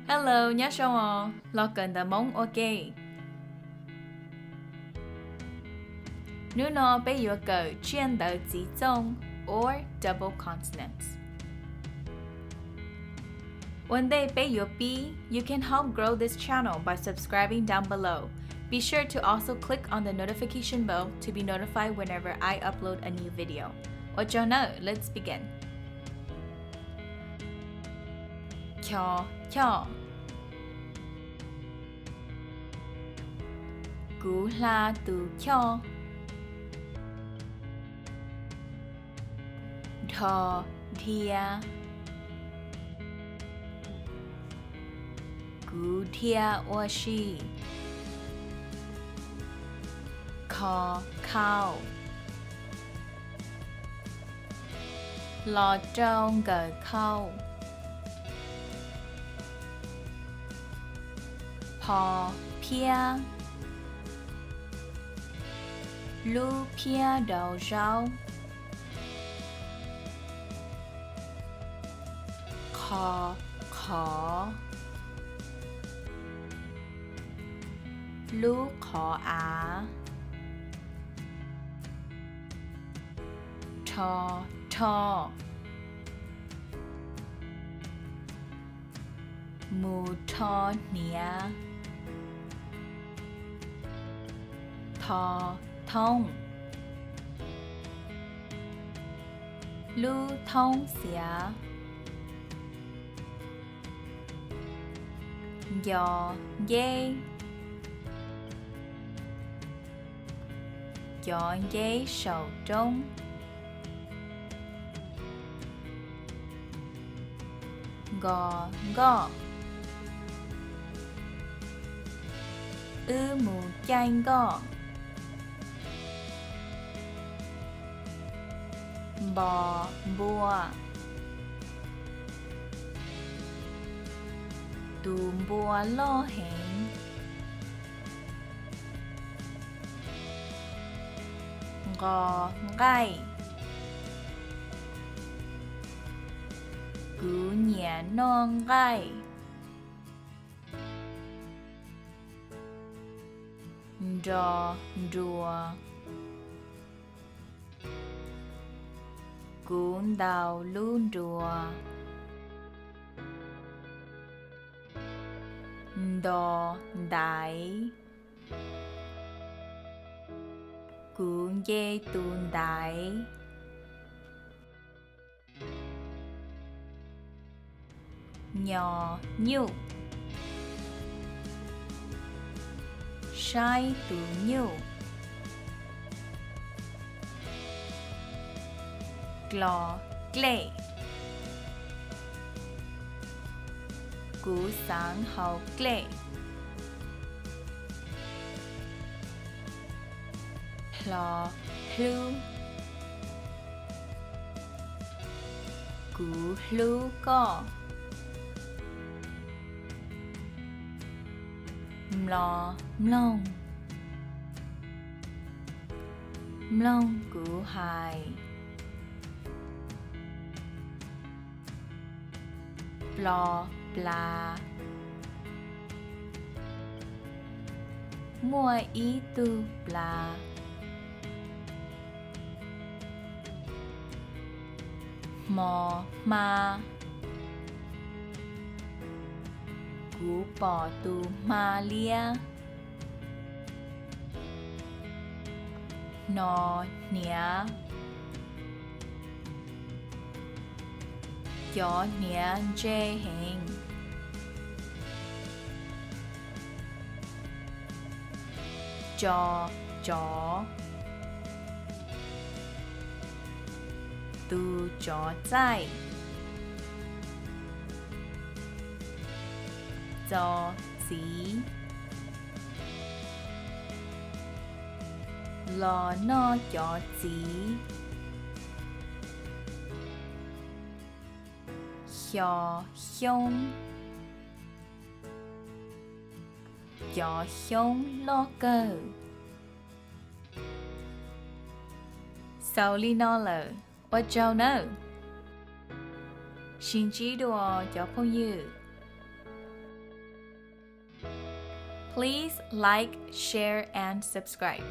Hello, nyob zoo os, los kawm ntawv Hmoob ua ke. Hnub no peb yuav kawm tsiaj ntawv txiv txooj, or double consonants. Ua ntej peb yuav pib, you can help grow this channel by subscribing down below. Be sure to also click on the notification bell to be notified whenever I upload a new video. Ua tsaug nawb, let's begin. Cho, choj. Kuv hla tus choj. Dho, dhia. Kuv dhia ua si. Kho, khau. Los rau nkawm khau. Pho, phiab. Lub phiab daus zaub. Qho, qhov. Lub qhov av. Rho, rho. Mus rho hniav. Tho, thoob. Lub thoob xiav. Nco, nceb. Cov nceb saum roob. Nko, nkoj. Wb mus caij nkoj. Npo, npua. Tus npua loj heev. Nqo, nqaij. Kuv nyiam noj nqaij. Nro, nrua. Kuv ntaus lub nrua. Nto, ntaiv. Kuv nce tus ntaiv. Nyo, nyuj. Saib tus nyuj. Klo, klej. Kuv xaav haus klej. Hlo, hlub. Kuv hlub koj. Mlo, mloog. Mloog kuv hais. Plo, plas. Muaj ib tug plas. Hmo, hma. Kuv pom tus hma liab. Hno, hniav. Cov hniav ntse heev. Tso, tsov. Tus tsov txaij. Txo, txiv. Los noj cov txiv. Xyo, xyoob. Cov xyoob loj kawg. Xaus li no lawm, ua tsaug nawb. Sib ntsib dua cov phooj ywg. Please like, share, and subscribe.